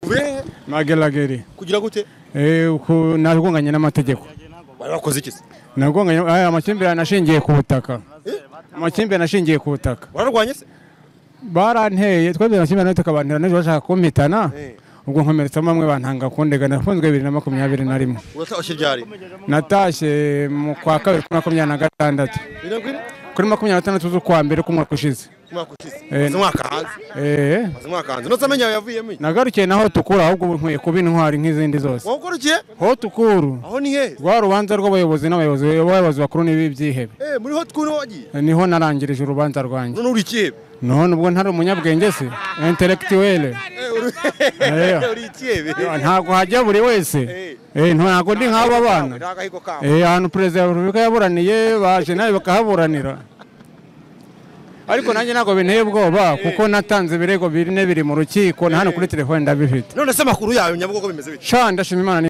Ube Mageragere. Kugira gute? Nagonganye n'amategeko. Bari bakoze iki se? Nagonganye amakimbirane ashingiye ku butaka. Amakimbirane ashingiye ku butaka. Wararwanye se? Baranteye, twebwe amakimbirane tukabantera n'ejo bashaka kumpitana. Ubwo nkomeretsamo bamwe bantanga kundega, nafunzwe 2021. Uratashye ryari? Natashye mu kwa kabiri kuri 26. Kuri 26 z'ukwa mbere k'umwaka ushize. Umwaka ushize. Umwaka hanze. Umwaka hanze. Notse amenya yavuyemo. Nagarukiye naho tukura, ahubwo nkwiye kuba intwari nk'izindi zose. Wagurukiye? Ho tukuru. Aho ni he? Rwa rubanza rw'abayobozi n'abayobozi, abayobozi bakuru n'ibi byihebe. Muri ho tukuru wagiye? Niho narangirije urubanza rwanjye. None uri ikihebe? None ubwo ntari umunyabwenge se? Intellectuel. Uri ikihebe. Ntabwo hajya buri wese. Ntabwo ndi nk'aba bana. Ahantu perezida wa Repubulika yaburaniye baje nawe bakahaburanira. Ariko nanjye ntabwo binteye ubwoba kuko natanze ibirego bine biri mu rukiko na hano kuri telefone ndabifite. None se amakuru yayo Nyabugogo bimeze bite? Sha ndashima Imana.